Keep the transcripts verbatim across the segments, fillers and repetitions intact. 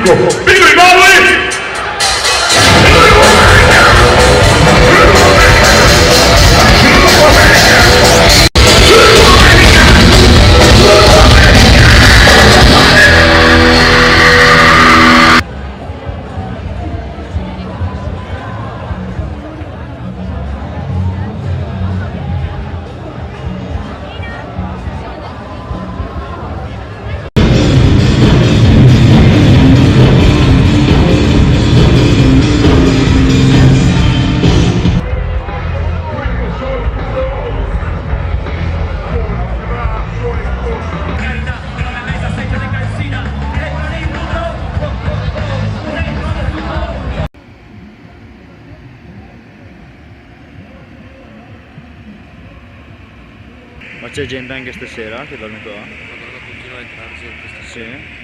Piccoli balli! Ma c'è gente anche stasera che dorme qua? Madonna, continua a entrare gente stasera. Sì.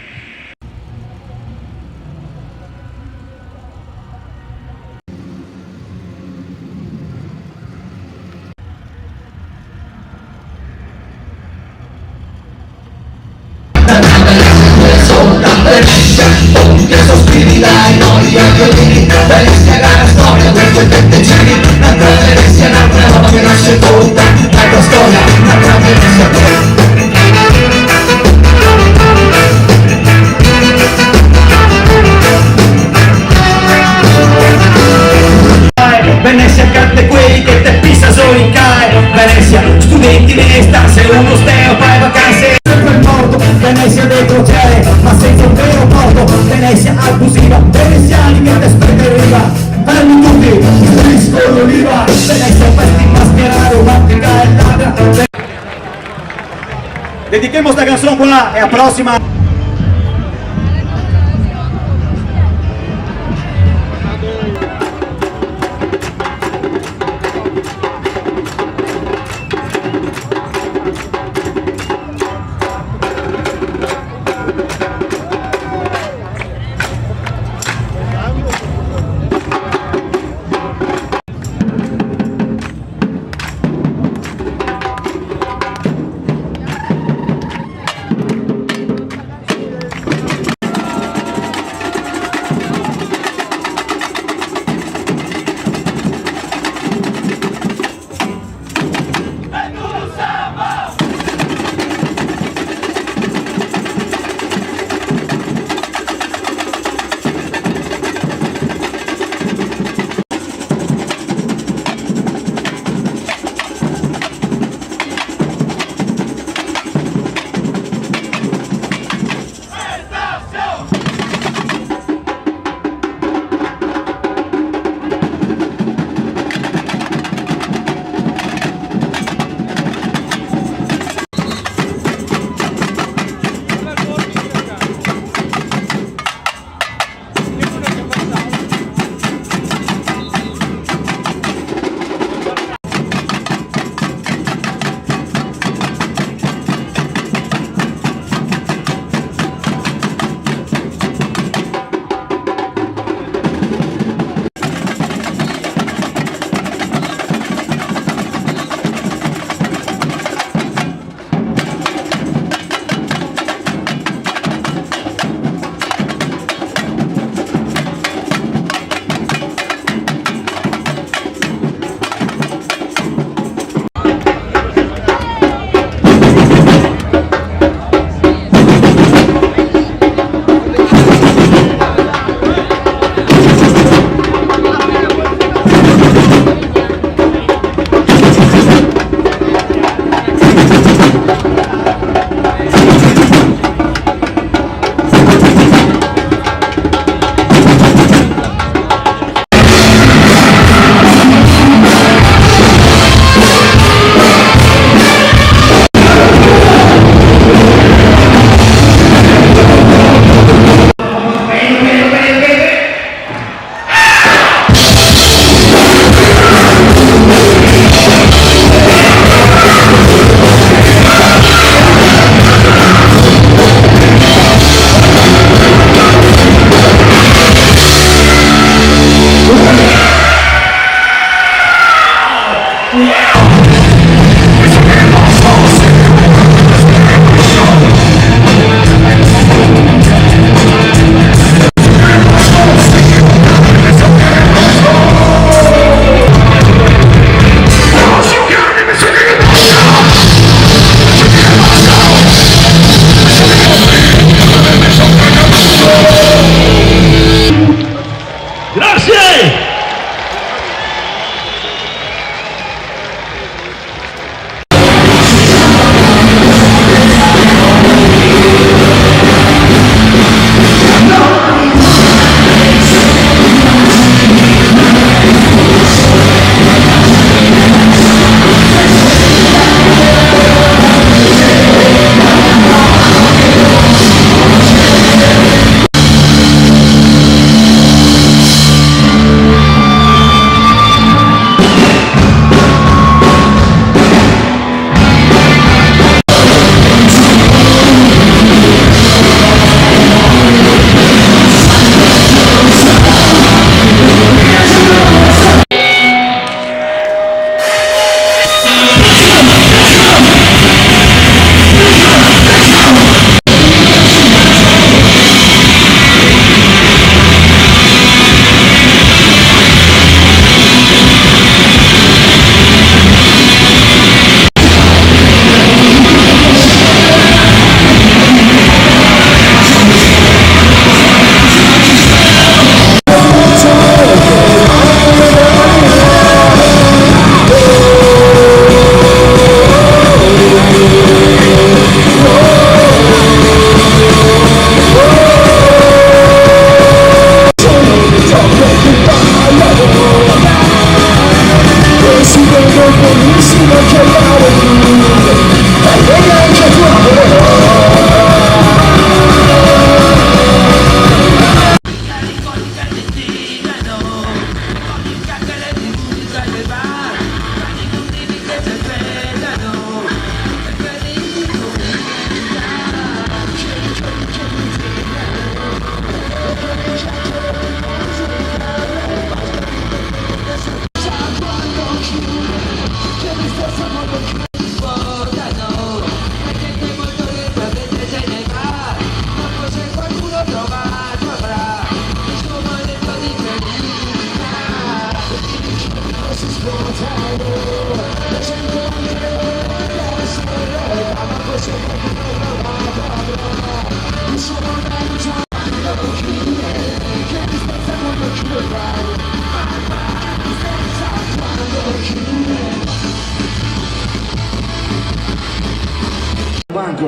Venesia, carte quei che te pisa so in cae. Venesia, studenti, me sta se uno steo, fai vacanse. Sempre morto, Venesia de crociere, ma senza un vero porto. Venesia abusiva, venesiani che te speta in riva. Fermi tutti, strisco l'oliva. Venesia, festi mascherare, romantica e ladra. Dedichemo sta canson qua e a prosima.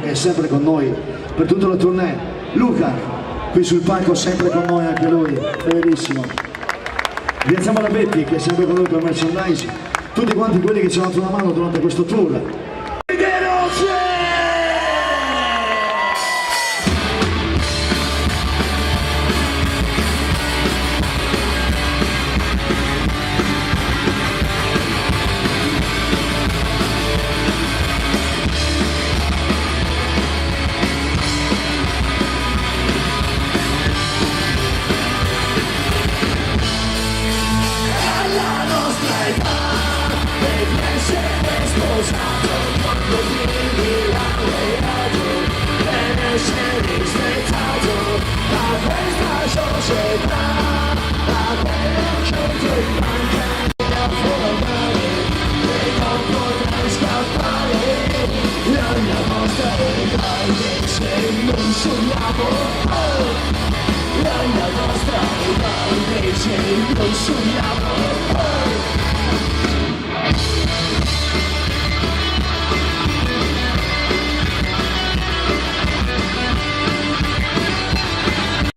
È sempre con noi per tutta la tournée. Luca, qui sul palco, sempre con noi anche lui, bellissimo. Ringraziamo la Betty, che è sempre con noi per il merchandising, tutti quanti quelli che ci hanno dato una mano durante questo tour.